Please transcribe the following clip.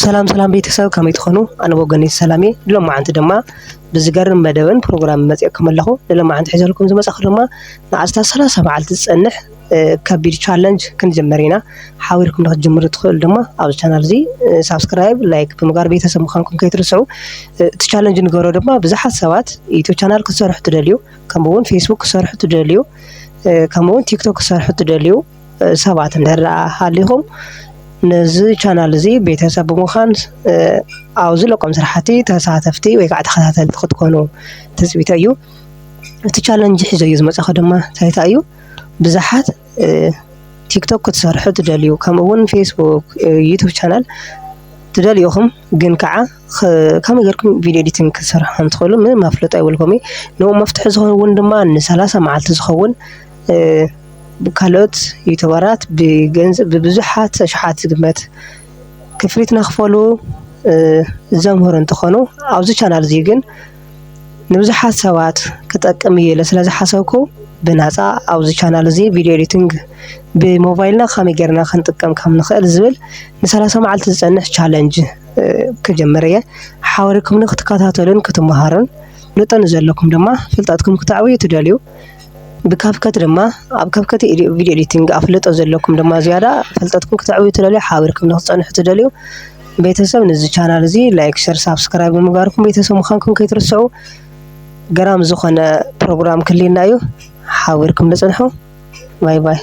ሰላም ሰላም ቤተሰብ፣ ከመይ ትኾኑ? ኣነ ብወገነይ ሰላም እየ። ንሎማዓንቲ ድማ ብዝገርም መደብን ፕሮግራም መፂአኩም ኣለኹ። ንሎማዓንቲ ሒዘልኩም ዝመፃኹ ድማ ንኣስታት ሰላሳ መዓልቲ ዝፀንሕ ከቢድ ቻለንጅ ክንጀምር ኢና። ሓቢርኩም ንክትጅምሩ ትኽእሉ ድማ ኣብዚ ቻናል እዚ ሳብስክራይብ፣ ላይክ ብምግባር ቤተሰብ ምዃንኩም ከይትርስዑ። እቲ ቻለንጅ ንገሮ ድማ ብዙሓት ሰባት ዩቱብ ቻናል ክትሰርሑ ትደልዩ፣ ከምኡ እውን ፌስቡክ ክትሰርሑ ትደልዩ፣ ከምኡ እውን ቲክቶክ ክትሰርሑ ትደልዩ ሰባት እንድሕር ደኣ ሃሊኹም፣ ነዚ ቻናል እዚ ቤተሰብ ብምዃን ኣብዚ ለቆም ስራሕቲ ተሳተፍቲ ወይ ከዓ ተኸታተልቲ ክትኮኑ ትፅቢተ እዩ። እቲ ቻለንጅ ሒዘዮ ዝመፃኹ ድማ እንታይ እንታይ እዩ? ብዙሓት ቲክቶክ ክትሰርሑ ትደልዩ፣ ከምኡ እውን ፌስቡክ፣ ዩቱብ ቻናል ትደልዩኹም፣ ግን ከዓ ከመይ ገርኩም ቪድዮ ኤዲቲንግ ክትሰርሑ ከም ትኽእሉ ምንም ኣፍልጦ ኣይብልኩም እዩ። ንኡ መፍትሒ ዝኸውን ድማ ንሰላሳ መዓልቲ ዝኸውን ካልኦት ዩቱበራት ብገንዘብ ብብዙሓት ኣሽሓት ዝግመት ክፍሊት ናኽፈሉ ዘምህሩ እንትኾኑ፣ ኣብዚ ቻናል እዚ ግን ንብዙሓት ሰባት ክጠቅም እዩ ኢለ ስለ ዝሓሰብኩ ብናፃ ኣብዚ ቻናል እዚ ቪድዮ ኤዲቲንግ ብሞባይልና ከመይ ጌርና ክንጥቀም ከም ንኽእል ዝብል ንሰላሳ መዓልቲ ዝፀንሕ ቻለንጅ ክጀምር እየ። ሓበሪኩም ንክትከታተሉን ክትመሃሩን ፍልጠት ዘለኩም ድማ ፍልጠትኩም ክተዕብዩ ትደልዩ። ብካፕከት ድማ ኣብ ካፕከት ቪድዮ ኤዲቲንግ ኣፍልጦ ዘለኩም ድማ ዝያዳ ፍልጠትኩም ክተዕብዩ ትደልዩ፣ ሓቢርኩም ንክትፀንሑ ትደልዩ ቤተሰብ፣ ነዚ ቻናል እዚ ላይክ፣ ሸር፣ ሳብስክራይብ ብምግባርኩም ቤተሰብ ምዃንኩም ከይትርስዑ። ገራሚ ዝኾነ ፕሮግራም ክልየና እዩ። ሓቢርኩም ንፅንሑ። ባይ ባይ።